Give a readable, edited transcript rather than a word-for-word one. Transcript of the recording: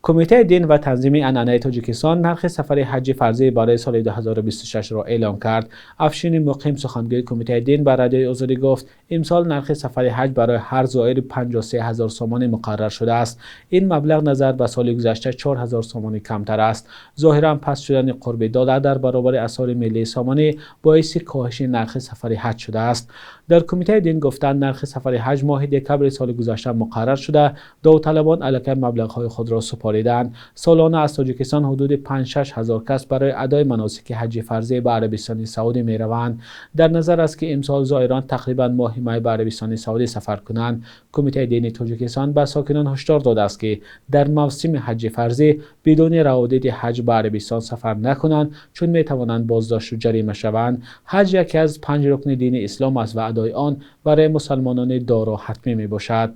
Кумитаи дин ва танзими анъанаи Тоҷикистон нархи сафари ҳаҷҷи фарзӣ барои соли 2026-ро эълон кард. Афшин Муқим, сухангӯи Кумитаи дин, ба Радиои Озодӣ гуфт, имсол нархи сафари ҳаҷ барои ҳар зоир 53 000 сомонӣ муқаррар шудааст. Ин маблағ назар ба соли гузашта 4000 сомонӣ камтар аст. Зоҳиран паст шудани қурби доллар дар баробари асъори миллии сомонӣ боиси коҳиши нархи сафари ҳаҷ шудааст. Дар Кумитаи дин гуфтанд, нархи сафари ҳаҷ моҳи декабри соли гузашта муқаррар шуда, довталабон аллакай маблағҳои худро супоридаанд. Солона аз Тоҷикистон ҳудуди 5-6 ҳазор кас барои адои маносики ҳаҷҷи фарзӣ ба Арабистони Саудӣ мераванд. Дар назар аст, ки имсол зоирон тақрибан моҳи май ба Арабистони Саудӣ сафар кунанд. Кумитаи дини Тоҷикистон ба сокинон ҳушдор додааст, ки дар мавсими ҳаҷҷи фарзӣ бидуни раводиди ҳаҷ ба Арабистон сафар накунанд, чун метавонанд боздошту ҷарима шаванд. Ҳаҷ яке аз панҷ рукни дини ислом аст ва адои он барои мусалмонони доро ҳатмӣ мебошад.